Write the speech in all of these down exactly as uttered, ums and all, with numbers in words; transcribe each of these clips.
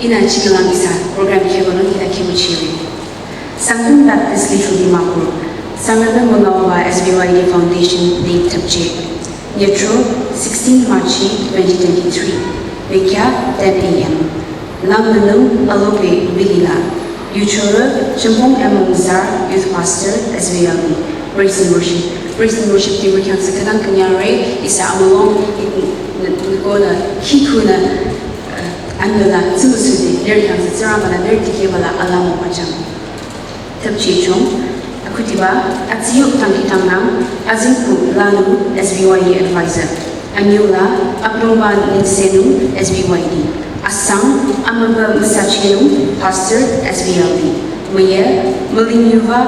Ihnü chinglang ihsa program khehbanung hita khehbuchire. Sangtam Baptist Lithro Dimapur, Sangtam müngaoba S B Y D Foundation Day thüpcheh. Nyütro sixteen March twenty twenty-three. Bekhyah ten A M. Langnünung Alope Vilila. Yuchorü Chempong M Mungzar, Youth Pastor, S B L D. Praise and worship. Praise and worship team khyang sü khütang künyangre, ihsa amülung, i-, n-, n-, nükonü, khikhunü, eh, anbela, tsümüsüde, ler khyang sü tsürabala, ler tikehbala, alamo pachang. Thüpcheh chung, akhudiba, atsiyo tangkitangnang, azingku lanu, S B Y D advisor. Anyüla, Aplungba Ningsenung, S B Y D. Asang, Amüba Müsachenung, Pastor, S B L D. Müyü, Mülingyuva,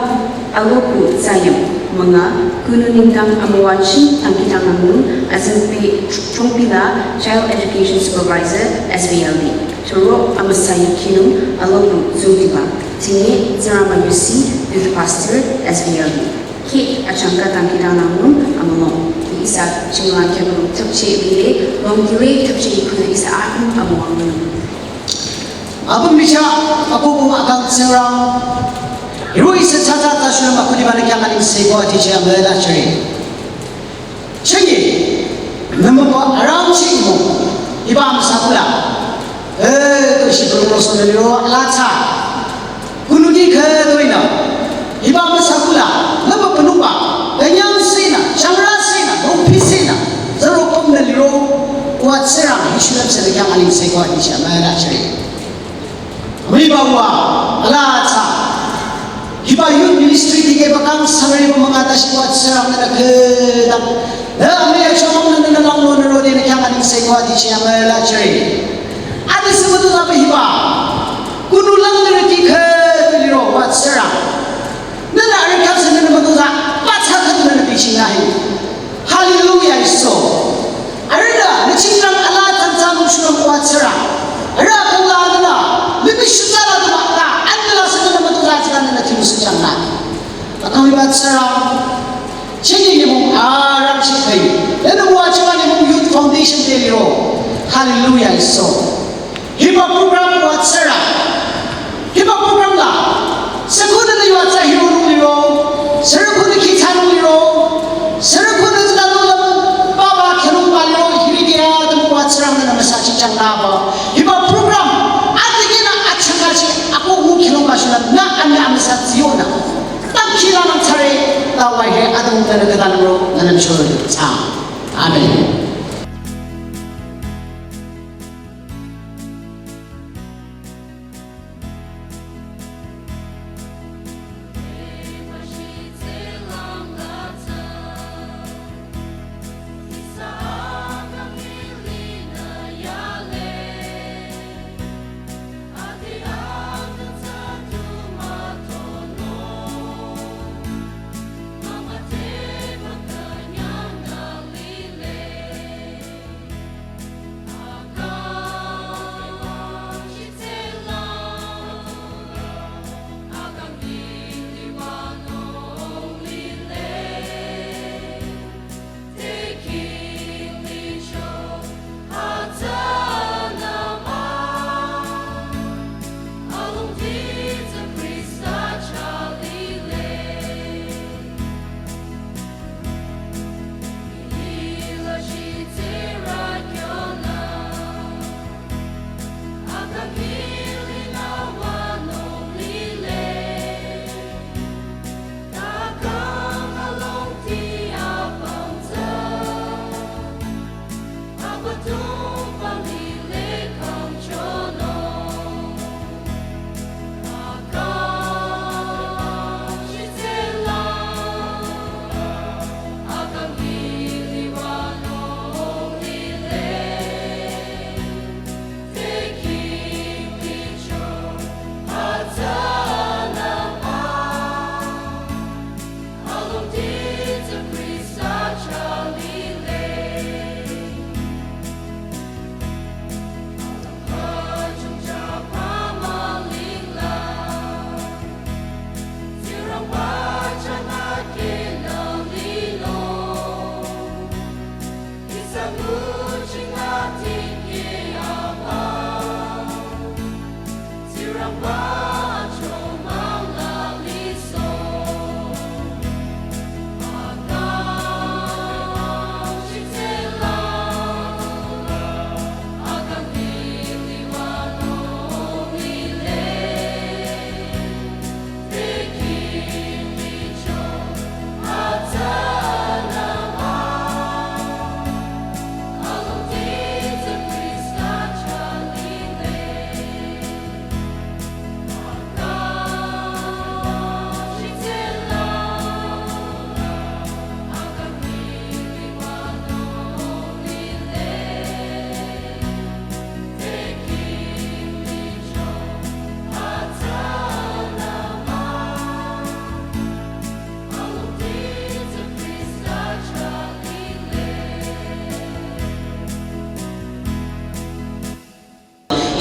Aloku Tsayim. Münga, Kunu Ningtang Amüwaching, Tangkitangnangnung, Azingpi Chongpila, Child Education Supervisor, S B L D. Turo, Amüsayi Kinung, Aloku Zungdiba. Tini, Tsarama Yusi, Youth Pastor, S B L D. Ki achangka tangkitangnangnung amülung. Ihsa chinglang khehbanung thüpcheh bile, long delay thüpcheh ikhunü ihsa akung amüwangnung. Abüm bicha, akobung akang Tsingrang. Hiroh-i ihsa tsatsa ta shulüm akhudiba nü khyang aningse ko atiche amüla chüre. Chengi, nümüko arangcheh imo, hiba amüsakula. Eh, to shi pungro so liro alatsa. Kunudi khütoinü. Hiba amüsakula, nüba pünungba, künyangsenü, changrasenü, rongpisenü, zürokomnü liro, wa Tsingrang, hi shulüm sü nü khyang aningse ko atiche amüla chüre. Wiba wa, alatsa. Hiba youth ministry tikehba kang sangre ba münga ta shi wa Tsingrang nü khütang. Nü amüya chomang nü nü langlo nü rode nü khyang aningse ko atiche amüla chüre. Adi sü müdu zaba hiba. Kunu lang nü rüti khütang liro wa Tsingrang. Nü nü arüh khyang sü nü nü müdu za, patsa khütang nü nü biching ahi. Hallelujah, iso. Arühnü, nü chinglang ala tangtsa mung shulüm wa Tsingrang. Arüh akang la nü nü, nü bi shutsa la nü mata, anü la sü nü nü müdu za tsika nü nü timu sü changna. Akang hiba Tsingrang, chengi nyümong arangcheh khüi. Nü nü wa chama nyümong Youth Foundation te liro. Hallelujah, iso. Hiba program wa Tsingrang. Hiba program la. Sürükhunü nü yuva tsü hironung liro. Sürükhunü khitsanung liro. Sürükhunü tsü nü lüm baba khelung ba liro. Hiri dia düm wa Tsingrang nü nü müsa chichang nüba. Hiba program. Adi kina achanga chi. Ako wu khelung ba shuna nü amya amsa ziyonü. Tam kila nang tsare. Ta wa he adung nü nü khütang ro. Nü nü mshoro tsang. Amen.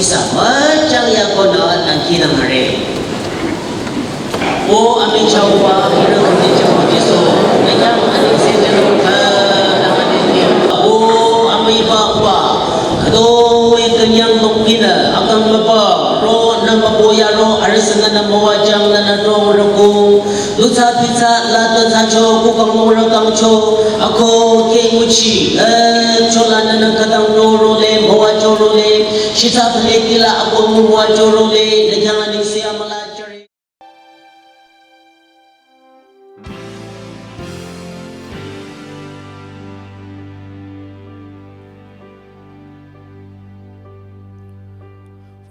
Sa müchang yakonü dangkhidangnangre. O amichahba, ihrü khütechahba Jisu, nü khyang anengse jünung khülang anengse. O amiba uba, khütoi künyang longpinü, akang mübü, ro nü mübü yaro, arüh sünü nü müwajüng nü nü rong rükung. Lutsa pitsa la tütsacho, kukang mora kangcho, ako ke nguchi, eh, chola nana katang ro role, moa cho role, shitsa pale tila ako moa cho role, na khyang anengse amüla chare.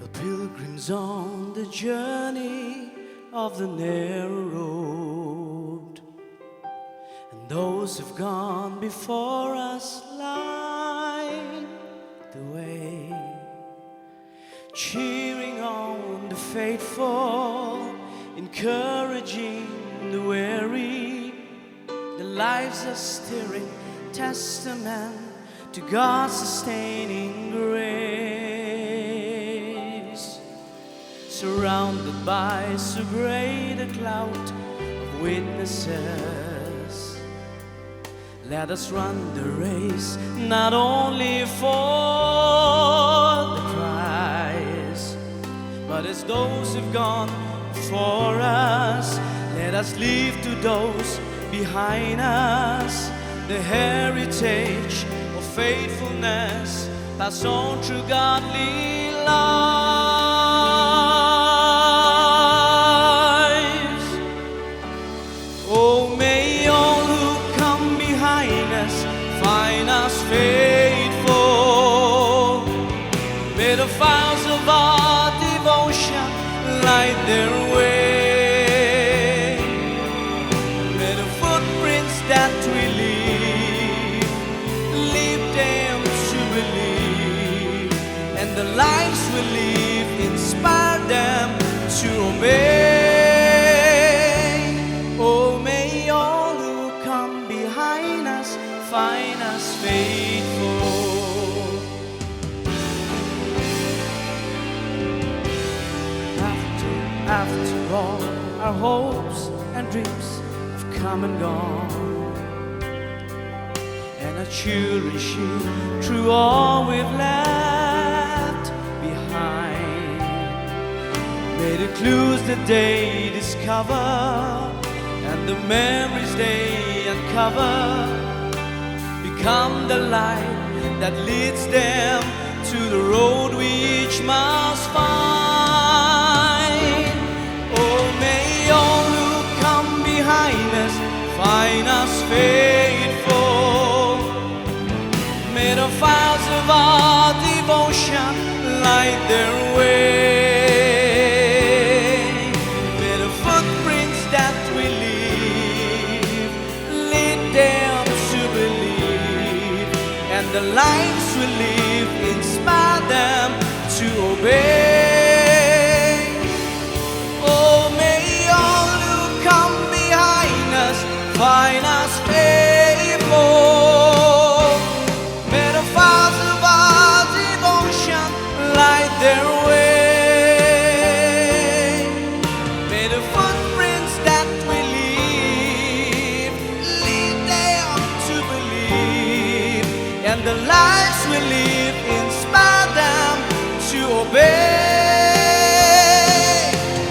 We're pilgrims on the journey of the narrow road, and those who've gone before us light the way, cheering on the faithful, encouraging the weary. Their lives are stirring testament to God's sustaining grace. Surrounded by so great a cloud of witnesses, let us run the race not only for the prize, but as those who've gone before us, let us leave to those behind us the heritage of faithfulness passed on through godly lives. Oh, may all who come behind us find us faithful. May the fires of our devotion light their way. May the footprints that we leave lead them to believe, and the lives we live inspire them to obey. Oh, may all who come behind us find us faithful. After, after all, our hopes and dreams have come and gone, and our children shift through all we've left behind. May the clues that they discover and the memories they uncover become the light that leads them to the road we each must find. Oh, may all who come behind us find us faithful. May the fires of our devotion light their way. May the footprints that we leave lead them to believe, and the lives we live inspire them to obey. Oh, may all who come behind us find us faithful. May the fires of our devotion light their way. May the footprints that we leave lead them to believe, and the lives we live inspire them to obey.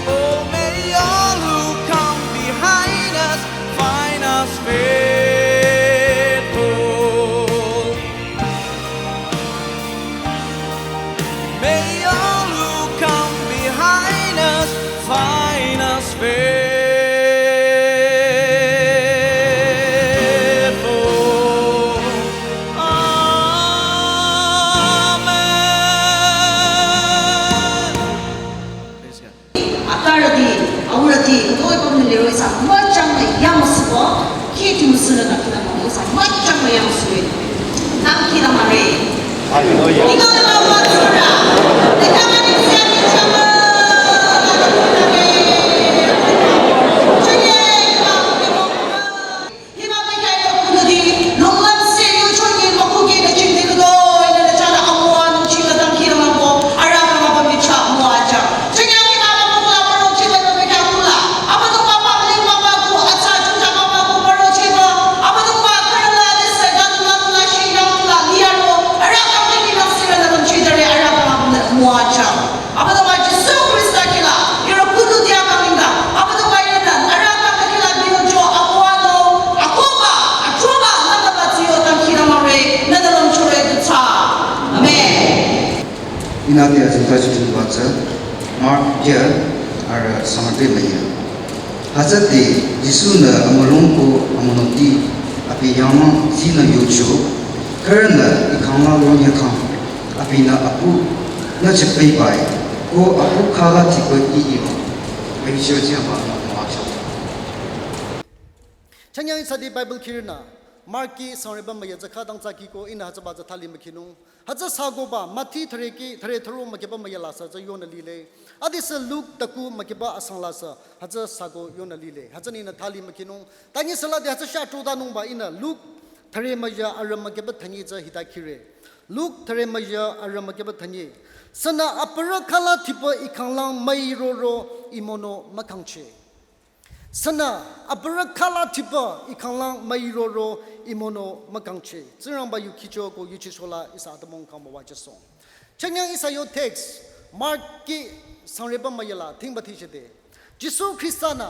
Oh, may all who come behind us find us faithful. May all who come behind us find us faithful. Amen. Praise God. Akarüti, aurüti, khütoi pümnü liro ihsa müchangmü yangsuko, khiti müsünü kakina mamo ihsa müchangmü yangsue. Dangkhidangnangre. Hallelujah. Ika nama watsura. Deka mani siya ni chama. Chunye, ika nama. Hima mekai tokunudi, longlam se yuchonyi makuke na chingde kudo, ina na chana amua, nuchila dangkhidangnangko, ara kama Inü te azengtacho chungba tsü Mark kya arü sangreba müya. Hütsüde Jisu-nü amülung ko amünoti abi yangmang tsinü yocho, khürünü I khanglang ronyükhang, abinü apu nü chepei bai, ko apu khala tipa I iro. Abi chochia ba ma ma cho. Chanyang ihsa te Bible khirünü, Mark kya sangreba müya tsü khütang tsü kiko ihnü hütsüba tsü thali mükhinung. Hütsü sakoba, Mati thüreki, thüre thüro mükiba müya la sü tsü yonü lile. Adesü Luk taku mükiba asang la sü, hütsü sako yonü lile. Hütsü ninü thali mükhinung. Tanyi sü lade hütsü sha chodanungba ihnü Luk thüre müya arü mükiba thanyi tsü hita khire. Luk thüre müya arü mükiba thanyi. Sünü aparü khala tipa I khanglang müi roro I mono mükangcheh. Sünü aparü khala tipa I khanglang müi roro I mono mükangcheh. Tsingrangba yu khicho ko yuchisola ihsa atümung kang müwajüsong. Chanyang ihsa yo text, Mark kya sangreba müya la, thingba thichede. Jisu Khrista-nü,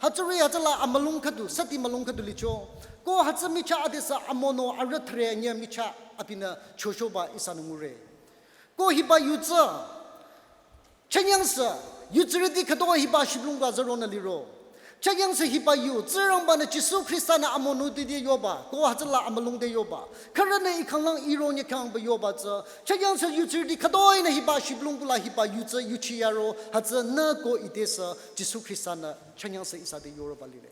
hütsüri hütsüla amülung khüdu, sati mülung khüdu licho. Ko hütsü michah adesü amono arü thüre anye michah abinü chochoba ihsanü ngure. Ko hiba yu tsü, chanyang sü, yutsürüti khütoi hiba shiplung ba tsü ronü liro. Chanyang sü hiba yu, Tsingrangba-nü Jisu Khrista-nü amonoti te yoba, ko hütsüla amülung te yoba. Khürünü I khanglang I ronyükhang ba yoba tsü. Chanyang sü yutsürüti khütoinü hiba shiplung kula hiba yu tsü yuchiyaro, hütsünü ko ite sü Jisu Khrista-nü chanyang sü ihsa te yoroba lile.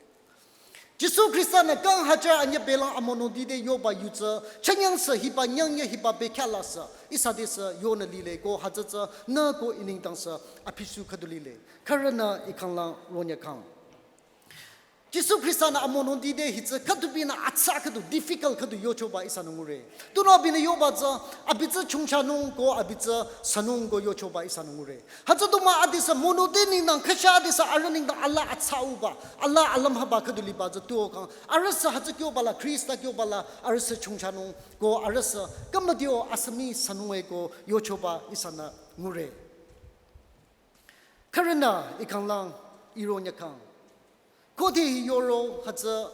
Jisu Khrista-nü kang hajar anye belang amonoti te yoba yu tsü, chanyang sü hiba nyangye hiba bekhyah la sü, ihsa te sü yonü lile ko hütsü tsünü ko I nengdang sü apisu khüdu lile. Khürünü I khanglang ronyükhang. Jisu Khrista-nü amonoti te hi tsü khüdu binü atsa khüdu difficult khüdu yochoba ihsanü ngure. Tunüo abinü yoba tsü, abi tsü chongchanung ko abi tsü sünung ko yochoba ihsanü ngure. Hütsü du mah adesü monoti nengdang khüsha adesü arüh nengdang alaa atsauba, alaa alümhaba khüdu liba tsü tuo kang. Arüh sü hütsü kyoba la, Khrista kyoba la, arüh sü chongchanung ko arüh sü kamadio asümi sünung e ko yochoba ihsanü ngure. Khürünü I khanglang I ronyükhang. Khode hi yoro hütsü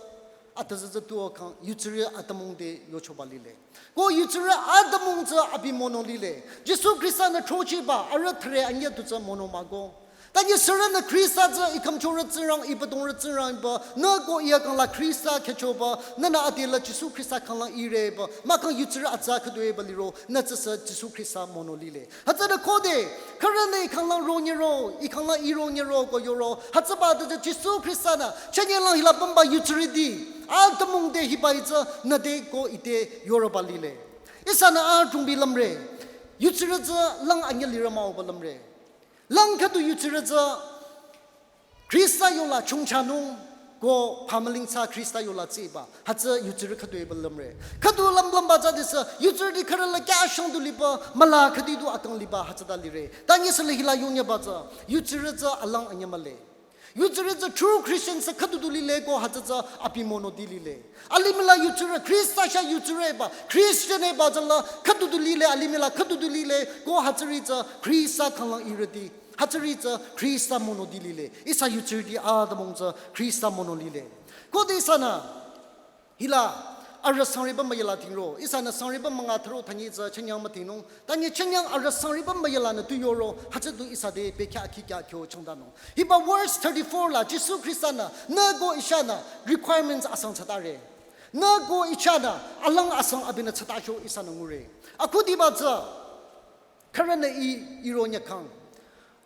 atüzü tsü tuo kang yutsürü atümung te yochoba lile. Ko yutsürü atümung tsü abi mono lile. Jisu Khrista-nü throchiba arüh thüre anye du tsü mono mah ko. Tanyi sürünü Khrista tsü I khümchorü Tsingrang, I badongrü Tsingrang ba, nü ko I akang la Khrista khyüchoba, nünü ade la Jisu Khrista khanglang ire ba, mahkhang yutsürü atsa khüdu e ba liro, nü tsü sü Jisu Khrista mono lile. Hütsünü khode, khürünü I khanglang ronyüro, I khanglang I ronyüro ko yoro, hütsüba te tsü Jisu Khrista-nü, chünyelang hila pümba yutsürüti, atümung te hiba hi tsü, nü te ko ite yoroba lile. Ihsanü adrongbi lümre, yutsürü tsü lang anye lirü mah-o ba lümre. Lang khüdu yutsürü tsü, Khrista yola chongchanung ko phamüling tsü Khrista yola tsiba, hütsü yutsürü khüdu e ba lümre. Khüdu lüm lümba tsü adesü, yutsürüti khürü la kya shang du liba, müla khüdi du akang liba, hütsüta lire. Tanyi sü le hila yonye ba tsü, yutsürü tsü alang anye mühle. Yutsürü tsü true Christian sü khüdu du lile ko hütsü tsü abi monoti lile. Alimih la yutsürü, Khrista sha yutsürü e ba, Christian e ba tsü la khüdu du lile, alimih la khüdu du lile ko hütsüri tsü Khrista khanglang irüti. Hütsüri tsü Khrista monoti lile. Ihsa yutsürüti atümung tsü Khrista mono lile. Khode ihsanü hila arüh sangreba müya la tingro. Ihsanü sangreba münga thüro thanyi tsü chünyang mütingnung. Tanyi chünyang arüh sangreba müya lanü tu yoro. Hütsü du ihsa te bekhyah khikya kyo changdanung. Hiba verse thirty-four la Jisu Khrista-nü nü ko I shanü requirements asang thsatare. Nü ko I shanü alang asang abinü thsatacho ihsanü ngure. Akhudiba tsü khürünü I, I ronyükhang.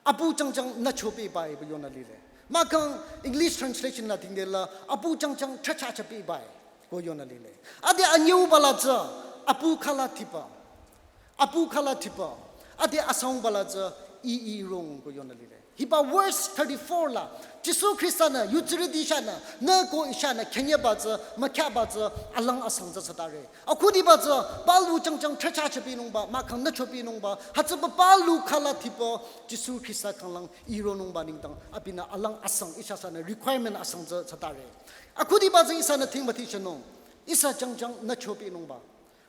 Apu changchang nü chopehba e ba yonü lile. Mahkhang English translation la tingde la apu changchang chacha chopehba e ko yonü lile. Ade anyüuba la tsü apu khala tipa. Apu khala tipa. Ade asangba la tsü I, I rong ko yonü lile. Hiba verse thirty-four la Jisu Khrista-nü yutsürüti shanü nü ko I shanü khenyeba tsü mükhyaba tsü alang asang tsü thsatare. Akhudiba tsü palu changchang chacha chopehnungba, mahkhang nü chopehnungba, hütsüba palu khala tipa Jisu Khrista khanglang ironungba nengdang abinü alang asang I sha sünü requirement asang tsü thsatare. Akhudiba tsü ihsanü thingba thichanung, ihsa changchang nü chopehnungba.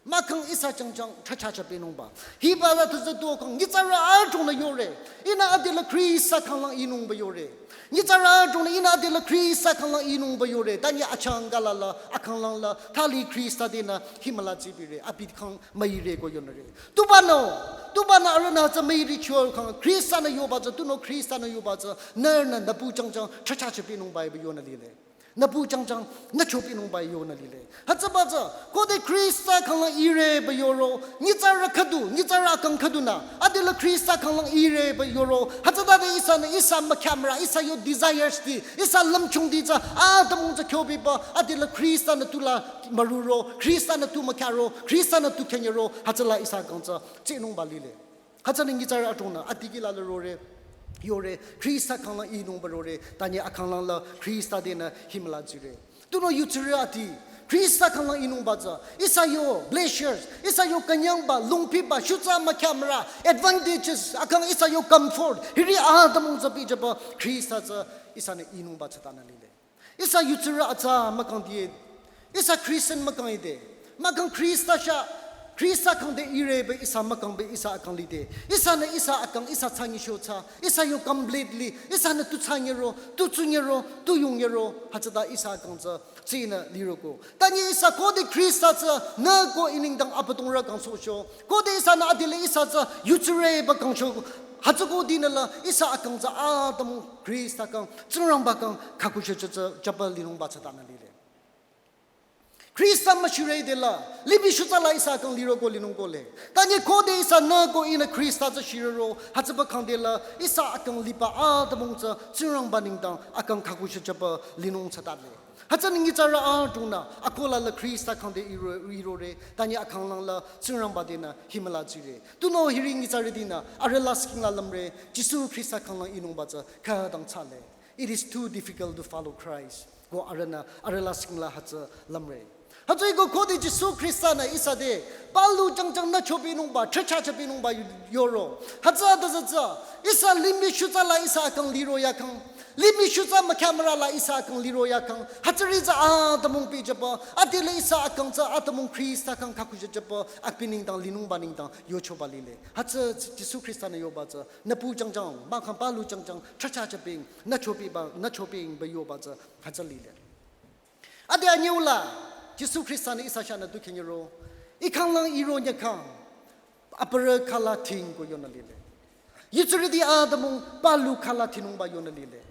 Mahkhang ihsa jangjang thracha chapehnungba. Hiba la tüzü tuo kang nyitsarü adrongnü yore. Ihnü adila Khrista khanglang inungba yore. Nyitsarü adrongnü ihnü adila Khrista khanglang inungba yore. Tanyi achangka la la, akhanglang la, thali Khrista tenü himüla tsipire. Abi khang müire ko yonüre. Tubanü, tubanü arühnü tsü müiri chor kang Khrista-nü yoba tsü, tunüo Khrista-nü yoba tsü, nührünü nübu jangjang thracha chapehnungba iba yonü lile. Nübu jangjang nüchopehnungba yonü lile. Hütsüba tsü, khode Khrista khanglang ireba yoro, nyitsarü khüdu, nyitsarü akang khüdunü, adila Khrista khanglang ireba yoro, hütsütade ihsanü, ihsa mükhya mürü, ihsa yo desires ti, ihsa lümchungti tsü, atümung tsü kyobiba, adila Khrista-nü tula müruro, Khrista-nü tu mükhyaro, Khrista-nü tu khenyero, hütsüla ihsa kang tsü, tsinungba lile. Hütsünü nyitsarü adrongnü, adikehla la rore, yore, Khrista khanglang inungba rore, tanyi akhanglang la Khrista tenü himüla tsire. Tunüo yutsirü ati, Khrista khanglang inungba tsü, ihsa yo pleasures, ihsa yo künyangba, lungpiba, shutsa mükhya mürü, advantages, akhang ihsa yo comfort, hiri atümung tsü pijaba, Khrista tsü, ihsanü inungba tsü tanü lile. Ihsa yutsirü atsa mahkhang die. Ihsa Christian mahkhang ide. Mahkhang Khrista sha. Khrista khangde ireba ihsa mahkhang be ihsa akang lide. Ihsanü ihsa akang ihsa tsangi sho tsa. Ihsa yo completely. Ihsanü tu tsangero, tu tsungero, tu yungero. Hütsüta ihsa akang tsü. Tsinü liroko. Tanyi ihsa khode Khrista tsü. Nü ko inengdang abüdongrü kang so sho. Khode ihsanü adile ihsa tsü. Yutsireba kang sho. Hütsüko dinü la ihsa akang tsü atümung Khrista kang, Tsingrangba kang, khakushe chütsü, chapa linungba tsü tanü lile. Khrista müshire de la, limih shutsa la ihsa kang liroko linungko le. Tanyi khode ihsanü ko ihnü Khrista tsü shirero, hütsüba khangde la, ihsa akang liba atümung tsü, Tsingrangba nengdang, akang khakushe chapa linung tsü tanü. Hütsünü nyitsarü adrongnü, akohla la Khrista khangde iro, irore, tanyi akhanglang la, Tsingrangba tenü, himüla tsire. Tunüo hiri nyitsarü tinü, arüh la sking la lümre, Jisu Khrista khanglang inungba tsü, khütang tsale. It is too difficult to follow Christ. Ko arühnü, arüh la singla hütsü lümre. Hütsüeko khode Jisu Khrista-nü ihsa te, palu jangjang nüchopehnungba, thracha chapehnungba yoro. Hütsüta tsü tsü, ihsa limih shutsa la ihsa akang liro yakang. Limih shutsa mükhya mürü la ihsa akang liro yakang. Hütsüri tsü atümung pijaba, adile ihsa akang tsü atümung Khrista kang khakushe chapa, abi nengdang linungba nengdang, yochoba lile. Hütsü Jisu Khrista-nü yoba tsü, nübu jangjang, mahkhang palu jangjang, thracha chapehng, nüchopehba, nüchopehng ba yoba tsü hütsü lile. Ade anyüla, Jisu Khrista-nü ihsa shanü du khenyero, ikhanglang iro nyakang, aparü khala thing ko yonü lile. Yutsirüti atümung palu khala thinungba yonü lile.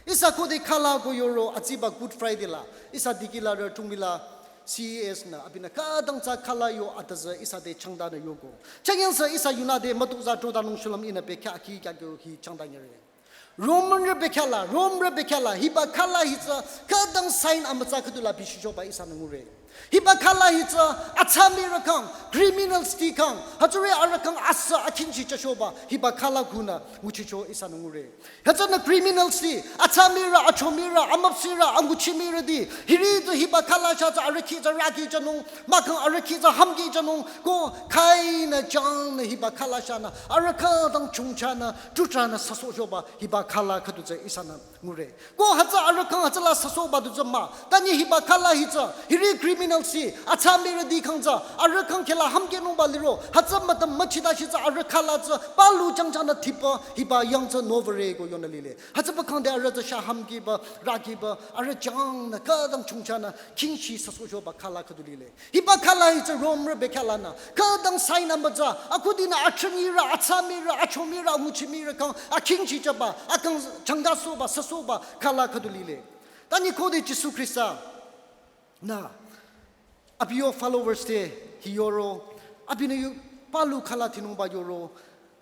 Ihsa khode khala ko yoro atsiba Good Friday la, ihsa dikehla rü tungmila C E S nü, abinü khütang tsü khala yo atüzü ihsa te changdanü yoko. Changyangsü ihsa yunü te mütozah trodanung shulüm ihnü bekhyah akhi khyah kyo hi changdanyere. Romanrü bekhyah la, Romrü bekhyah la, hiba khala hi tsü, khütang sign amütsa khüdu la bishichoba ihsanü ngure. Hiba khala hi tsü, atsamirü kang, criminals ti kang, hütsüri arüh kang asü akhingchi chashoba, hiba khala khunü nguchicho ihsanü ngure. Hütsünü criminals ti, atsamirü, achomirü, amüpsirü, anguchimirüti, hiri tu hiba khala sha tsü arüh khi tsü raki chanung, mahkhang arüh khi tsü hamki chanung, ko khainü jangnü hiba khala shanü, arüh khütang chungchanü, tutranü süsohchoba, hiba khala khüdu tsü ihsanü ngure. Ko hütsü arüh kang hütsüla süsohba du tsü mah. Tanyi hiba khala hi tsü, hiri criminals ti, atsamirüti kang tsü, arüh kang khehla hamkinungba liro, hütsü mütüm müchita shi tsü arüh khala tsü, palu jangjangnü thiba, hiba yang tsü novare ko yonü lile. Hütsüba kang te arüh tsü sha hamkiba, rakiba, arüh jangnü, khütang chungchanü, khingchi süsohchoba khala khüdu lile. Hiba khala hi tsü Romrü bekhyah lanü, khütang sign amütsa, akhudinü atranirü, atsamirü, achomirü, anguchimirü kang, akhingchi chaba, akang changdasohba, süsohba, khala khüdu lile. Tanyi khode Jisu Khrista-nü, abi yo followers te, hi yoro, abinü yu, palu khala thinungba yoro,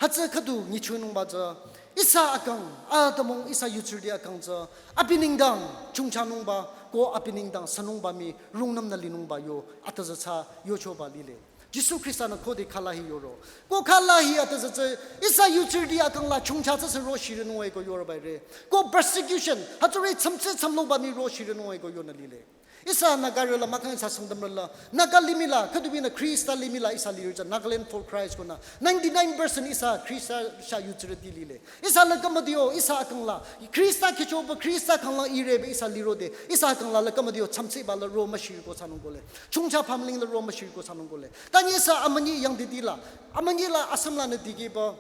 hütsü khüdu nyichonungba tsü, ihsa akang, atümung ihsa yutsirüti akang tsü, abi nengdang chungchanungba, ko abi nengdang sünungba mii, rungnümnü linungba yo, atüzü tsü yochoba lile. Jisu Khrista-nü khode khala hi yoro. Ko khala hi atüzü tsü, ihsa yutsirüti akang la chungcha tsü sü ro shirinung e ko yoroba re. Ko persecution, hütsüri tsümtse tsümlongba mii ro shirinung e ko yonü lile. Ihsa Nagarü la mahkhang ihsa Sangtamrü la, Naga limih la, khüdubinü Khrista limih la ihsa lirü tsü Nagaland for Christ konü, ninety-nine percent ihsa Khrista chah yutsirüti lile. Ihsa la kamadio, ihsa akang la, Khrista kihchoba, Khrista kanglang ireba ihsa lirode, ihsa akang la la kamadio, chamseba la ro müshirko sanung kole. Chungcha pamling la ro müshirko sanung kole. Tanyi ihsa amünyi yangdidi la, amünyi la Assam lanü dikehba,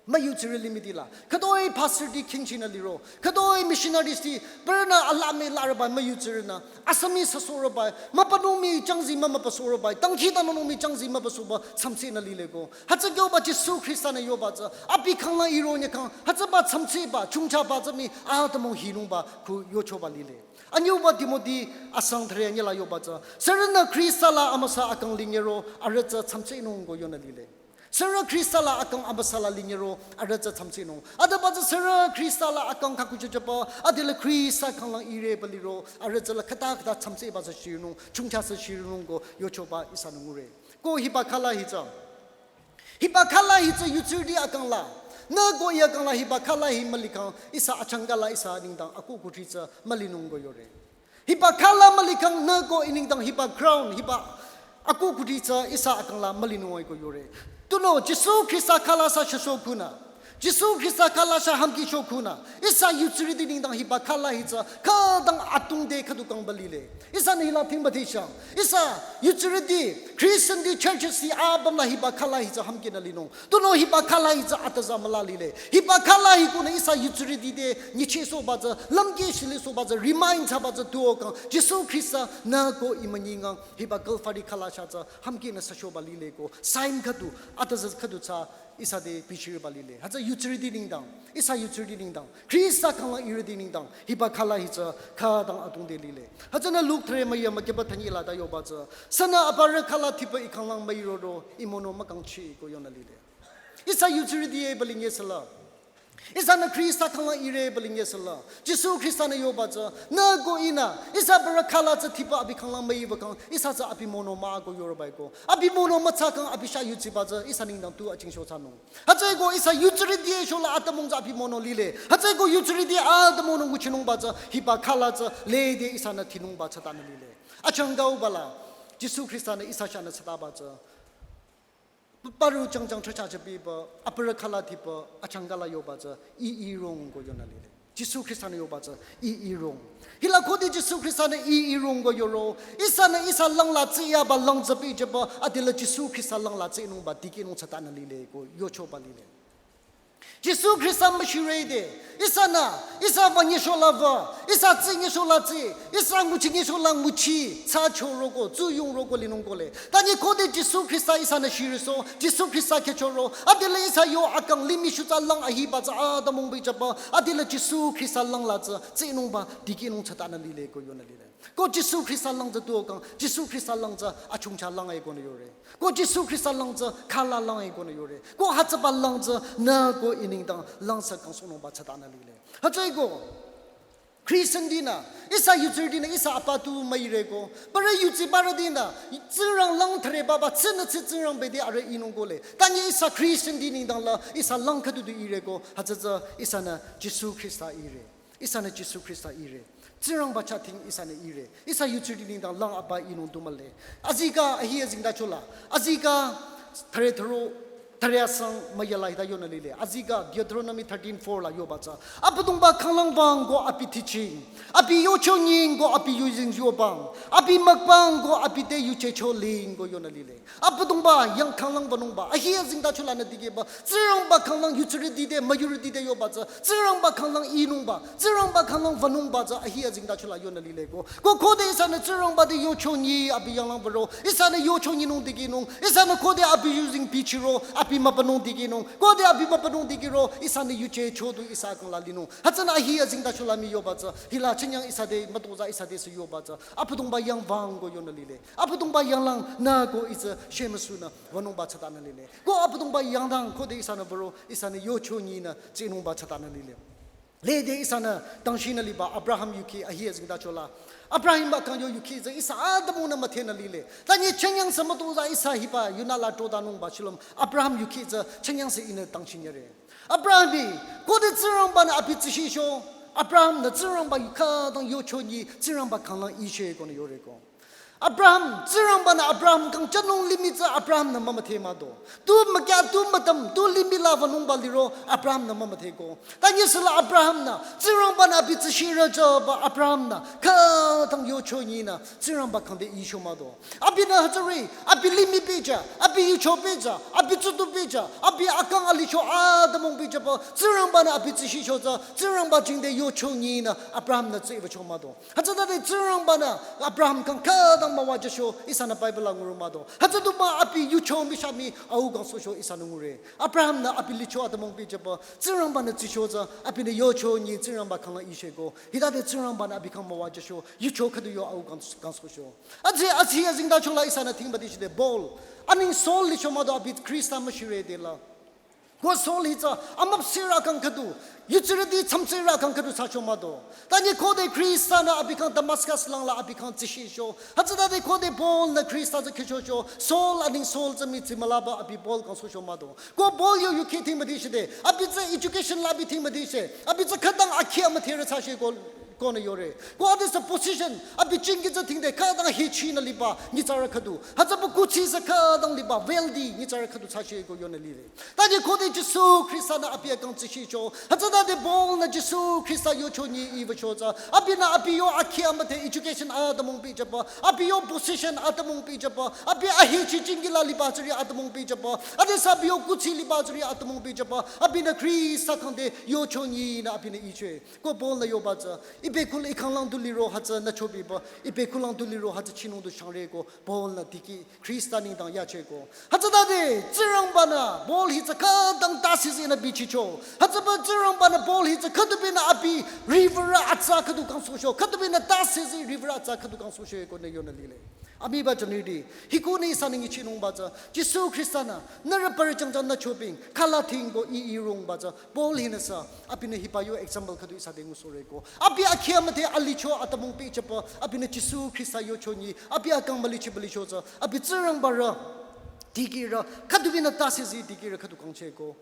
müyutsirü limihdi la. Khütoi pastor ti khingchinü liro. Khütoi missionaries ti, bürünü alame laraba müyutsirünü. Asami sasoraba, müpanungmi changzi mü müpasoraba, tangki tanungmi changzi müpasoba, chamsenü lileko. Hütsü kyoba Jisu Khrista nü yoba tsü, abi kanglang iro nyakang, hütsüba chamseba, chungchaba tsü mi, atümung hinungba, ku yochoba lile. Anyüba Timothy asang thre nyela yoba tsü, sürünü Khrista la amüsa akang lingero, arüh tsü chamsenung ko yonü lile. Sürü Khrista la akang amüsa la lingero, arüh tsü chamsenung. Adaba tsü sürü Khrista la akang kakuchachaba, adila Khrista kanglang ireba liro, arüh tsü la khüta khüta chamseba tsü shirinung, chungcha tsü shirinung ko yochoba ihsanü ngure. Ko hiba khala hi tsü. Hiba khala hi tsü yutsirüti akang la. Nü ko iya kang la hiba khala hi mülikang ihsa achangka la ihsa nengdang aku kutri tsü mülinung ko yore. Hiba khala mülikang nü ko i nengdang hiba crown hiba aku kutri tsü ihsa akang la mülinung ko yore. Tunüo Jisu Khrista khala sa shasho kunü. Jisu Khrista khala sa hamki sho kunü. Ihsa yutsirüti nengdang hiba khala hi tsü khütang atungde khüdu kangba lile. Ihsanü hila thingba thishang. Ihsa yutsirüti, Christian ti churches ti apüm la hiba khala hi tsü hamkinü linung. Tunüo hiba khala hi tsü ataza müla lile. Hiba khala hi kunü ihsa yutsirüti te nyichehsohba tsü, lümkeh shilisohba tsü, remind thsaba tsü tuo kang. Jisu Khrista nü ko i münyi ngang hiba Calvary khala chah tsü hamkinü sashoba lile ko. Sign khüdu, ataza khüdu tsü ihsa te bichiriba lile. Hütsü yutsirüti nengdang, ihsa yutsirüti nengdang, Khrista kanglang irüti nengdang, hiba khala hi tsü khütang atungde lile. Hütsünü Luke thre müya mükiba thanyi la ta yoba tsü, sünü aparü khala thiba i kanglang müiroro, i mono mükangchi ko yonü lile. Ihsa yutsirüti e balinye sala. Ihsanü Khrista kanglang ire balinye sala. Jisu Khrista nü yoba tsü, nü ko ihnü, ihsa aparü khala tsü thiba abi kanglang müiba kang, ihsa tsü abi mono mah ko yoroba ko. Abi mono mütsa kang abi sha yutsiba tsü, ihsa nengdang tu achingsho thsanung. Hütsüeko ihsa yutsirüti e shola atümung tsü abi mono lile. Hütsüeko yutsirüti atümungnü nguchinungba tsü, hiba khala tsü, lede ihsanü thinungba thsatanü lile. Achangkauba la, Jisu Khrista nü ihsa chahnü thsataba tsü. Paru changchang chacha chabiba, aparü khala thiba, achangka la yoba tsü, i irong ko yonü lile. Jisu Khrista nü yoba tsü, i irong. Hila khode Jisu Khrista nü i irong ko yoro, ihsanü ihsa langla tsiyaba lang tsü bichaba, adila Jisu Khrista langla tsinungba dikehnung thsatanü lile ko yochoba lile. Jisu Khrista müshirede, ihsanü, ihsa wünyi shola wü, ihsa tsinyi shola tsi, ihsa nguchinyi shola nguchi, thsa choroko, tsuyungroko linung kole. Tanyi khode Jisu Khrista ihsanü shiriso, Jisu Khrista kehchoro, adila ihsa yo akang limih shutsa lang ahiba tsü atümung bichaba, adila Jisu Khrista langla tsü, tsinungba, dikehnung thsatanü lile ko yonü lile. Ko Jisu Khrista lang tsü tuo kang, Jisu Khrista lang tsü achungcha lang e konü yore. Ko Jisu Khrista lang tsü khala lang e konü yore. Ko hütsüba lang tsü nü ko i nengdang lang tsü kangsohnungba thsatanü lile. Hütsüeko, Christian tinü, ihsa yutsirütinü, ihsa apa tu müire ko. Aparü yutsi aparütinü, Tsingrang lang thre baba, tsünü tsü Tsingrang bede arüh inung kole. Tanyi ihsa Christian ti nengdang la, ihsa lang khüdu du ire ko, hütsü tsü ihsanü Jisu Khrista ire. Ihsanü Jisu Khrista ire. Tsingrangba chah ting ihsanü ire. Ihsa yutsirüti nengdang lang apa inung tu mühle. Azikeh ahi azengtachola. Azikeh thre thro, thre asang müya la hita yonü lile. Azikeh Deuteronomy thirteen four la yoba tsü. Abüdongba kanglang wüng ko abi teaching. Abi yucho nying ko abi yuzeng yobang. Abi mükbang ko abi te yuchecho ling ko yonü lile. Abüdongba yang kanglang wünungba, ahi azengtachola nü dikehba, Tsingrangba kanglang yutsirüti te, müyurüti te yoba tsü, Tsingrangba kanglang inungba, Tsingrangba kanglang wünungba tsü, ahi azengtachola yonü lile ko. Ko khode ihsanü Tsingrangba te yucho nyi abi yanglang würo, ihsanü yucho nyinung dikehnung, ihsanü khode abi yuzeng bichiro, abi mübünung dikehnung, khode abi mübünung dikehro, ihsanü yuchecho du ihsa kangla linung. Hütsünü ahi azengtachola mii yoba tsü, hila chinyang ihsa te, mütozah ihsa te sü yoba tsü, Abüdongba yang wüng ko yonü lile. Abüdongba yanglang nü ko itsü shemüsunü wünungba thsatanü lile. Ko Abüdongba yangdang khode ihsanü würo, ihsanü yucho nyinü tsinungba thsatanü lile. Lede ihsanü tangshinü liba Abraham yukhi ahi azengtachola. Abraham akang yo yukhi tsü ihsa atümungnü müdhenü lile. Tanyi chinyang sü mütozah ihsa hiba yunü la trodanungba shilüm Abraham yukhi tsü chinyang sü ihnü tangshinyere. Abraham-i, khode Tsingrangba-nü abi tsishicho, Abraham-nü Tsingrangba khütang yocho nyi Tsingrangba kanglang iche konü yoreko. Abraham, Tsingrangba-nü Abraham kang chanung limih tsü Abraham-nü mümüdhe mado. Tu mükya, tu mütam, tu limih la wünungba liro Abraham-nü mümüdheko. Tanyesüla Abraham-nü, Tsingrangba-nü abi tsü shirü jüba Abraham-nü, khütang yocho nyinü, Tsingrangba kangde icho mado. Abinü hütsüri, abi limih pehjü, abi yucho pehjü, abi tsutu pehjü, abi akang alicho atümung pehjüba, Tsingrangba-nü abi tsü shicho tsü, Tsingrangba jingde yocho nyinü, Abraham-nü tsü iwücho mado. Hütsütade Tsingrangba-nü Abraham kang khütang müwajücho ihsanü Bible la nguro mado. Hütsüduba abi yucho mishami au kangsohcho ihsanü ngure. Abraham-nü abi licho atümung pehjüba Tsingrangba-nü tsicho tsü abinü yocho nyi Tsingrangba kanglang icheko. Hitade Tsingrangba-nü abi kang müwajücho yucho khüdu yo au kang-, kangsohcho. Aji, aji azingdachola ihsanü thingba dichide Paul. Aning Saul licho mado abi Khrista müshirü dela. Ko Saul hi tsü amüpsehra kang khüdu, yutsirüti tsümtsehra kang khüdu thsacho mado. Tanye khode Khrista-nü abi kang Damascus langla abi kang tsishicho. Hütsütade khode Paul-nü Khrista tsü khichocho. Saul aning Saul tsü mi tsimülaba abi Paul kangsohcho mado. Ko Paul yo yukheh thingba dichide. Abi tsü education la abi thingba diche. Abi tsü khütang akhi amüdherü thsache ko konü yore. Ko adesü position, abi chingi tsü thingde khütang hichinü liba nyitsarü khüdu. Hütsüba kuthsi sü khütang liba wealthy nyitsarü khüdu thsache ko yonü lile. Tanye khode Jisu Khrista-nü abi akang tsishicho. Hütsütade Paul-nü Jisu Khrista yocho nyi iwücho tsü. Abinü abi yo akhi amüdhe education atümung pehjüba. Abi yo position atümung pehjüba. Abi ahichi chingi la liba tsüri atümung pehjüba. Adesü abi yo kuthsi liba tsüri atümung pehjüba. Abinü Khrista kangde yocho nyinü abinü iche. Ko Paul-nü yoba tsü, ibe kul ikanglang du liro hütsü nü chobiba, ibe kulang du liro hütsü chinung du shangreko, Paul-nü dikeh, Khrista nengdang yacheko. Hütsütade, Tsingrangba-nü, Paul hi tsü khütang tasizi nü bichicho. Hütsüba Tsingrangba-nü, Paul hi tsü khüdubinü abi, river atsa khüdu kangsohcho, khüdubinü tasizi river atsa khüdu kangsohcho konü yonü lile. Amiba jünirüti, hikunü ihsanü nguchinungba tsü, Jisu Khrista-nü, nührü parüchangchang nü chobing, khala thingko i irungba tsü, Paul hinüsü, abinü hiba yo example khüdu ihsa te ngusohreko. Abi akhi amüdhe alicho atümung pehjüba, abinü Jisu Khrista yocho nyi, abi akang mülichiba licho tsü, abi Tsingrangba rü, dikehrü, khüdubinü tasizi dikehrü khüdu kangcheko.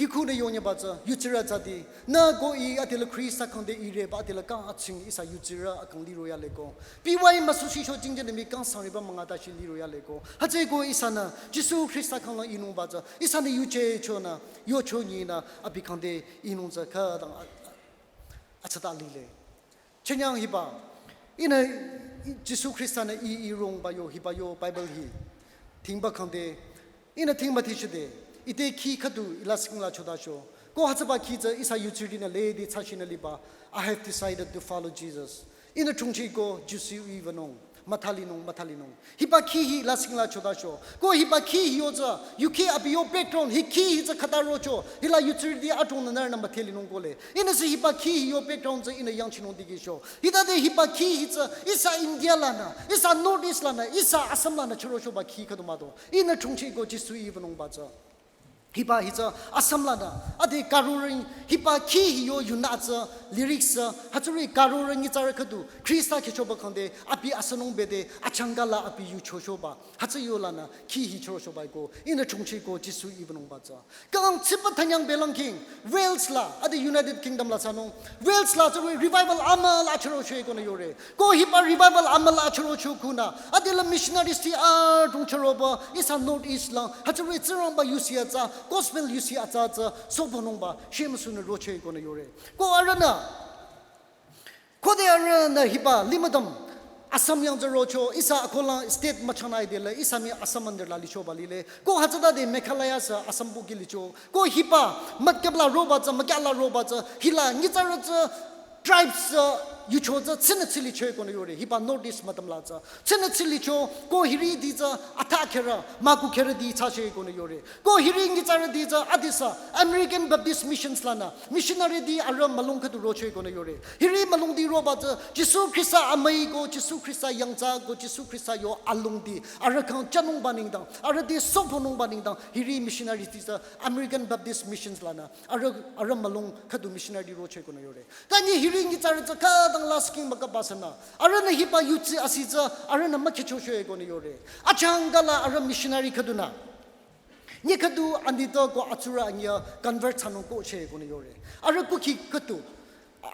Hikunü yonyeba tsü, yutsirü tsüti, nü ko i adela Khrista kangde ireba adela kang atsing ihsa yutsirü akang liro yaleko. Piwai müsusicho jingjinü mi kang sangriba münga tashi liro yaleko. Hütsüeko ihsanü, Jisu Khrista kanglang inungba tsü, ihsanü yuje chonü, yocho nyinü, abi kangde inung tsü khütang a-, a-, atsata lile. Chenyang hiba, ihnü Jisu Khrista-nü i irungba yo, hiba yo Bible hi. Thingba kangde, ihnü thingba tichide, ite khi khüdu ila singla chodacho. Ko hütsüba khi tsü ihsa yutsirütinü lede thsachinü liba, "I have decided to follow Jesus." Ihnü chungchiko Jisu iwünung, müthalinung, müthalinung. Hiba khi hi ila singla chodacho. Ko hiba khi hi yo tsü, yukheh abi yo background, hi khi hi tsü khüta rocho, hila yutsirüti adrongnü nührünü müthelinung kohle. Ihnüsü hiba khi hi yo background tsü ihnü yangchinung dikehcho. Hitade hiba khi hi tsü, ihsa India lanü, ihsa North East lanü, ihsa Assam lanü chürochoba khi khüdu mado. Ihnü chungchiko Jisu iwünungba tsü. Hiba hi tsü Assam lanü, ade Garorüng hiba khi hi yo yunü tsü lyrics tsü, hütsüri Garorüng nyitsarü khüdu, Khrista khichoba kangde, abi asanung bede, achangka la abi yuchochoba, hütsü yolanü, khi hi chürochoba ko, ihnü chungchiko Jisu iwünungba tsü. Kang tsipa thanyang belang king, Wales la, ade United Kingdom la thsanung, Wales la tsüri revival amüla chürocho konü yore. Ko hiba revival amüla chürocho kunü, adela missionaries ti adrong chüroba, ihsa North East lang, hütsüri Tsingrangba yusi atsa, gospel yusi atsa tsü, sobonungba, shemüsunü rocho konü yore. Ko arühnü, khode arühnü hiba limüdüm, Assam yang tsü rocho, ihsa akohlang state müchangnü idela, ihsa mi Assam under la lichoba lile. Ko hütsütade Meghalaya sü Assam buki licho. Ko hiba, mütkap la roba tsü, mükyah la roba tsü, hila nyitsarü tsü, tribes tsü, yucho tsü, tsinü tsilicho konü yore, hiba North East müdüm la tsü. Tsinü tsilicho, ko hiriti tsü, atha kherü, müku kherüti thsacho konü yore. Ko hiri nyitsarüti tsü, adesü, American Baptist Missions lanü, missionary ti arüh mülung khüdu rocho konü yore. Hiri mülungti roba tsü, Jisu Khrista amüi ko, Jisu Khrista yangthsa ko, Jisu Khrista yo alungti, arüh kang chanungba nengdang, arüh te sobonungba nengdang, hiri missionary ti tsü, American Baptist Missions lanü, arüh, arüh mülung khüdu missionary rocho konü yore. Tanye hiri nyitsarü tsü khütang la sking mükapasünü. Arühnü hiba yutsi asi tsü, arühnü mükhichocho konü yore. Achangka la arüh missionary khüdunü. Nyi khüdu anito ko atsurü anyi convert thsanung kocho konü yore. Arüh kukhi khüdu.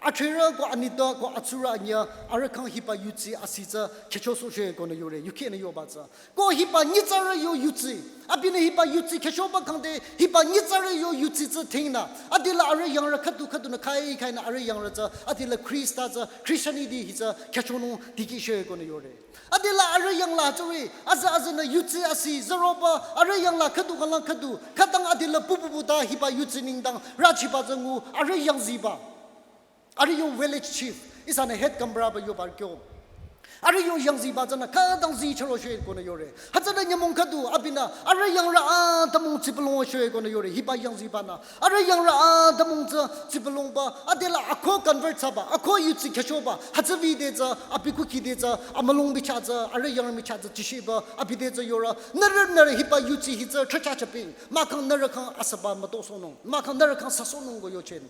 Atrerü ko anitpü ko atsurü anyüh arüh khyang hiba yudsi asi tsü khyüchosohcho konü yore, yukheh nü yoba tsü. Ko hiba nyitsarü yo yudsi, abinü hiba yudsi khyüchoba khyangde hiba nyitsarü yo yudsi tsü thingnü, adela arüh yangrü khüdu khüdunü khai khainü arüh yangrü tsü, adela Khrista tsü, Christianity hi tsü khyüchonung dikehcho konü yore. Adela arüh yangla tsüri, aza azanü yudsi asi, züroba, arüh yangla khüdu khalang khüdu, khütang adela pupupu ta hiba yudsi nengdang, rüchiba tsü ngu, arüh yangziba. Arüh yo village chief, ihsanü head gaonburaba yoba kyo. Arüh yo yangziba tsünü khütang zichürocho konü yore. Hütsünü nyümong khüdu, abinü, arüh yangrü atümung tsipalongcho konü yore, hiba yangzibanü. Arüh yangrü atümung tsü tsipalongba, adela ako convert thsaba, ako yudsi khyüchoba, hütsü vide tsü, abi kukhi de tsü, amülung bicha tsü, arüh yangrü micha tsü chishiba, abi de tsü yore, nührü nührü hiba yudsi hi tsü, thrücha chaping, mahkhang nührü khyang asüba mütosohnung, mahkhang nührü khyang süsohnung ko yochen.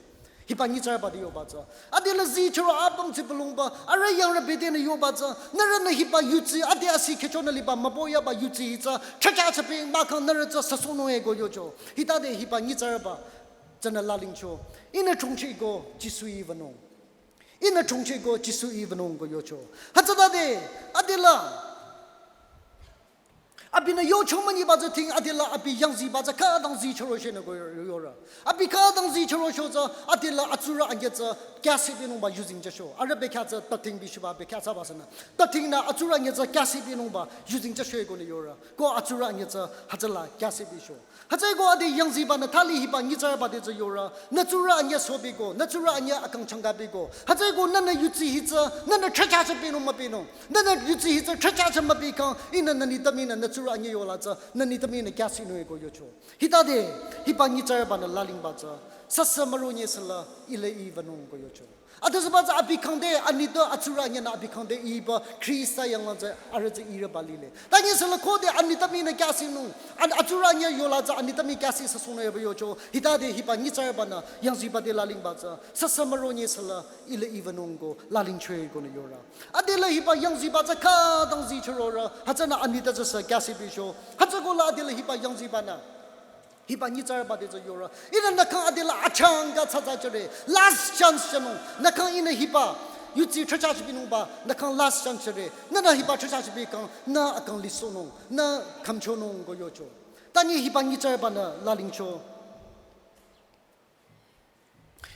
Hiba nyitsarüba te yoba tsü. Adela zichüro apüm tsipalongba, arüh yangrü bedenü yoba tsü, nührünü hiba yudsi, ade asi khyüchonü liba mübü yaba yudsi hi tsü, thrücha chaping, mahkhang nührü tsü süsohnung e ko yocho. Hitade hiba nyitsarüba tsünü lalingcho. Ihnü chongcheh ko Jisu-i wünung. Ihnü chongcheh ko Jisu-i wünung ko yocho. Hütsütade, adela. Abinü yocho münyiba tsü ting adela abi yangziba tsü khütang zichürocho nü ko yore. Abi khütang zichürocho tsü adela atsurü anyüh tsü khyasih binungba yuzeng jücho. Arüh bekhyah tsü tating bishiba bekhyah thsaba sünü. Tatingnü atsurü anyüh tsü khyasih binungba yuzeng jücho konü yore. Ko atsurü anyüh tsü hütsüla khyasih bicho. Hütsüeko ade yangzibanü thali hiba nyitsarüba te tsü yore, nü tsurü anyüh sobiko, nü tsurü anyüh akang changkabiko. Hütsüeko nühnü yudsi hi tsü, nühnü thrücha chapinung müpinung. Nühnü yudsi hi tsü thrücha cha müpikhang, ihnü nü nitpü minü nü tsurü anyüh yola tsü, nü nitpü minü khyasihnung e ko yocho. Hitade, hiba nyitsarübanü lalingba tsü, süsü müro nyesüla, ile i wünung ko yocho. Ade süba tsü abi khyangde, anitpü atsurü anyühnü abi khyangde iba Khrista yanglang tsü arüh tsü ireba lile. Ta nyesüla khode anitpü minü khyasihnung, an atsurü anyüh yola tsü anitpü mi khyasih süsohnung eba yocho. Hitade hiba nyitsarübanü yangziba te lalingba tsü, süsü müro nyesüla, ile i wünung ko lalingcho konü yore. Adela hiba yangziba tsü khütang zichürore, hütsünü anitpü tsü sü khyasih bicho. Hütsüeko la adela hiba yangzibanü. Hiba nyitsarüba te tsü yore. Ihnü nü khyang adela achangka thsathsa jüre. Last chance jünung. Nü khyang ihnü hiba yudsi thrücha chapinungba, nü khyang last chance jüre. Nühnü hiba thrücha chapikhang, nü akang lisohnung, nü khümchonung ko yocho. Ta nyi hiba nyitsarübanü lalingcho.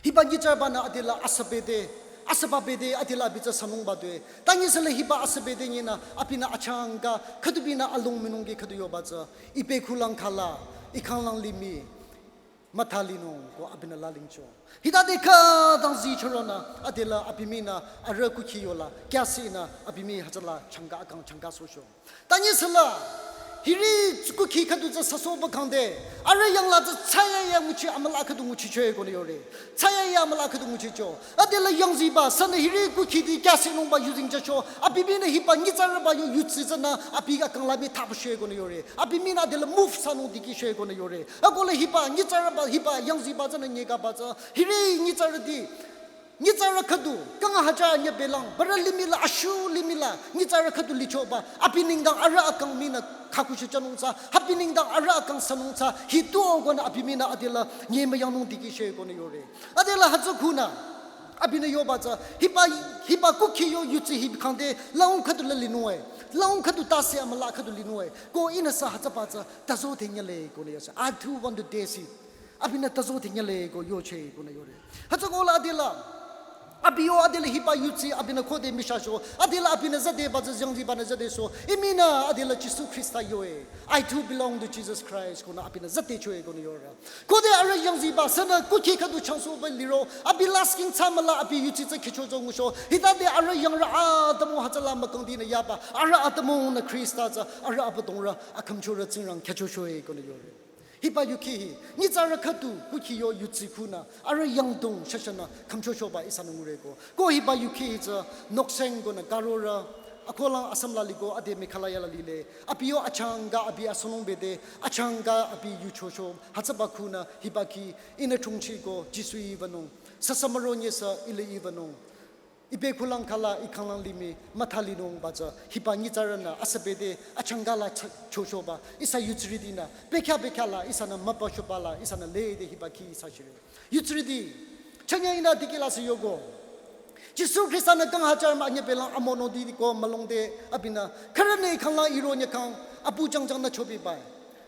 Hiba nyitsarübanü adela asübe te, asüba bete adela abi tsü sünungba tue. Ta nyesüla hiba asübe te nyinü abinü achangka, khüdu binü alung minungki khüdu yoba tsü, ipe khulang khala, ikhanglang limih, müthalinung ko abinü lalingcho. Hitade khütang zichüronü adela abi minü arüh kukhi yola, khyasihnü abi mi hütsüla changka akang changkasohcho. Ta nyesüla, hiri kukhi khüdu tsü süsohba khyangde, arüh yangla tsü thsayahiya nguchi amüla khüdu nguchicho konü yore. Thsayahiya amüla khüdu nguchicho. Adela yangziba, sünü hiri kukhi te khyasihnungba yuzeng jücho. Abi minü hiba nyitsarüba yo yudsi tsünü, abi akang la mi thapcho konü yore. Abi minü adela move thsanung dikehcho konü yore. Akola hiba nyitsarüba, hiba yangziba tsünü nyekaba tsü, hiri nyitsarüti. Nyitsarü khüdu, kang hajar anyüh belang, bara limih la, ashu limih la, nyitsarü khüdu lichoba, abi nengdang arüh akang minü khakushi jünung tsü, abi nengdang arüh akang sünung tsü, hito konü abi minü adela nyemüyangnung dikehcho konü yore. Adela hütsü khunü, abinü yoba tsü, hiba, hiba kukhi yo yudsi hi khyangde, laung khüdu la linung e, laung khüdu tase amüla khüdu linung e, ko ihnü sü hütsüba tsü, tazo te nyile konü yase, I too want to taste it. Abinü tazo te nyile ko yoche konü yore. Hütsüeko la adela. Abi yo adela hiba yudsi abinü khode mishacho. Adela abinü zadeba tsü yangzibanü zadeso. Ih minü adela Jisu Khrista yoe. I too belong to Jesus Christ konü abinü zadechoe konü yore. Khode arüh yangziba sünü kukhi khüdu changsohba liro. Abi lasking thsamüla abi yudsi tsü khyüchocho ngucho. Hitade arüh yangrü atümung hütsüla mükangdinü yaba. Arüh atümungnü Khrista tsü arüh abüdongrü akhümchorü Tsingrang khyüchochoe konü yore. Hiba yukheh hi, nyitsarü khüdu kukhi yo yudsi khunü, arüh yangdong shashanü khümchochoba ihsanü ngure ko. Ko hiba yukheh hi tsü, Nokseng konü Garorü, akolang Assam la liko ade Meghalaya la lile, abi yo achangka abi asonung bete, achangka abi yuchocho, hütsüba khunü hiba khi, ihnü chongcheh ko, Jisu-i wünung, süsü müro nyesü, ile i wünung. Ipe khulang khala ikhanglang limih müthalinungba tsü hiba nyitsarünü asübe te achangka la ch-, chochoba ihsa yutsirütinü bekhyah bekhyah la ihsanü mübüchoba la ihsanü lede hiba khi ihsa shire. Yutsirüti, Chanyang ihnü dikehla sü yoko. Jisu Khrista-nü kang hajar mah anyepelang amonoti ko mülungde abinü. Khürünü i khanglang iro nyükhang apu jangjang nü chopibai.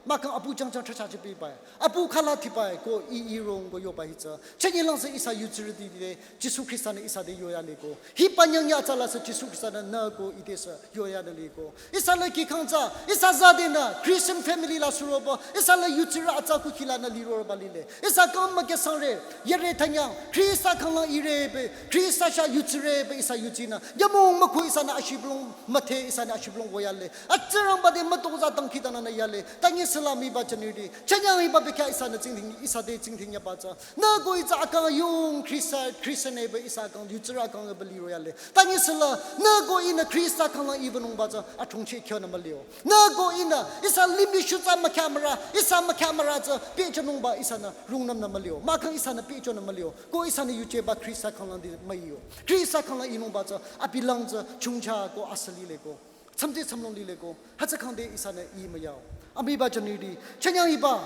Mahkhang apu jangjang thracha chopibai. Apu khala thibai ko i irong ko yoba hi tsü. Chanyang lang sü ihsa yutsirüti de Jisu Khrista-nü ihsa te yoyale ko. Hiba nyang ya tsü la sü Jisu Khrista-nü nü ko i te sü yoyale ko. Ihsa la kih khang tsü, ihsa zadenü, Christian family la suroba, ihsa la yutsirü atsa kukhi lanü liroba lile. Ihsa kang mükesangre, yere thanyang, Khrista khanglang irebe, Khrista sha yutsirebe, ihsa yutsinü. Yamong mükhu ihsanü ashibülung, müthe ihsanü ashibülung woyale. Atsürangba de mütong za dangkhidangnangnü yale. Tanyi sü la miba janirüti. Chanyang hiba bekhyah ihsanü tsingdhing, ihsa te tsingdhing yaba tsü. Nü ko ih tsü akang yung Khrista, Khrista nebe ihsa akang, yutsirü akang ebe liroyale. Tanyi sü la, nü ko ihnü Khrista khanglang ibanungba tsü, athongcheh khyonü mülio. Nü ko ihnü, ihsa limih shutsa mükhyamüra, ihsa mükhyamüra tsü, pehchonungba ihsanü rungnümnü mülio. Mahkhang ihsanü pehchonü mülio. Ko ihsanü yujeba Khrista khanglang di müyo. Khrista khanglang inungba tsü, abilang tsü, chungcha ko asü lile ko. Tsamtse tsamlong lile ko. Hütsü khangde ihsanü i müyao. Amiba janirüti, chanyang hiba.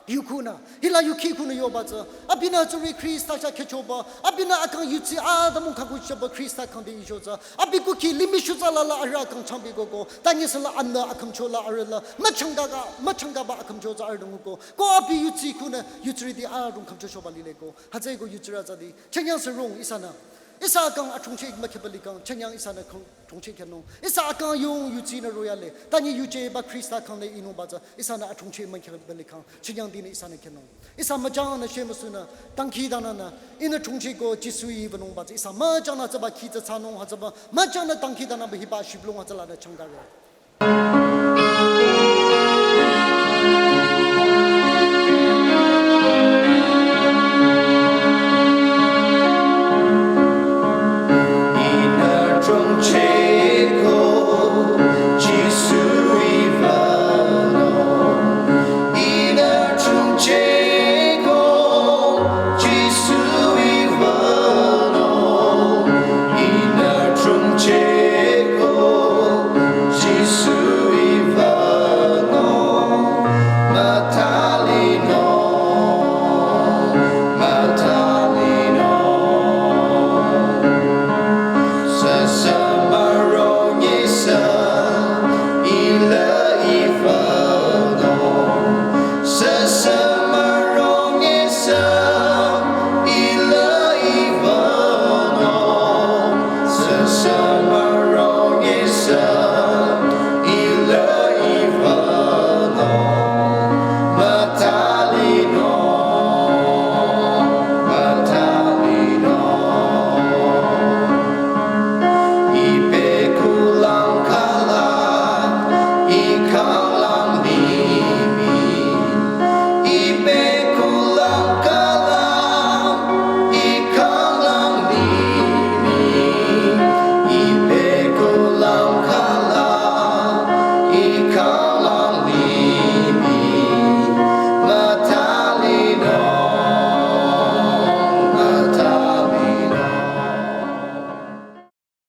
Yukhunü, hila yukhi khunü yoba tsü, abinü tsuri Khrista sha khechoba, abinü akang yutsi adamung khaku shaba Khrista khangde ijo tsü, abi kukhi limih shutsa la la arüh akang changbi koko, tanyi sü la anü akhamcho la arüh la, müchangka ka, müchangkaba akhamcho tsü arüh dungu ko, ko abi yutsi khunü, yutsirüti arüh dung khamcho shoba lile ko, hütsü ko yutsirü tsü di, chanyang sü rong ihsanü, ihsa akang athongcheh mükheba likang, chanyang ihsanü khang, thongcheh khyonung. Ihsa akang yung yutsinü royale. Tanyi yujeba Khrista khanglang inungba tsü. Ihsanü athongcheh mükheba likang. Chanyang dinü ihsanü khyonung. Ihsa müjangnü shemüsunü. Dangkhidangnangnü. Ihnü thongcheh ko Jisu ibanungba tsü. Ihsa müjangnü tsüba khi tsü thsanung hütsüba. Müjangnü dangkhidangnangba hiba shibülung hütsü lanü changkare.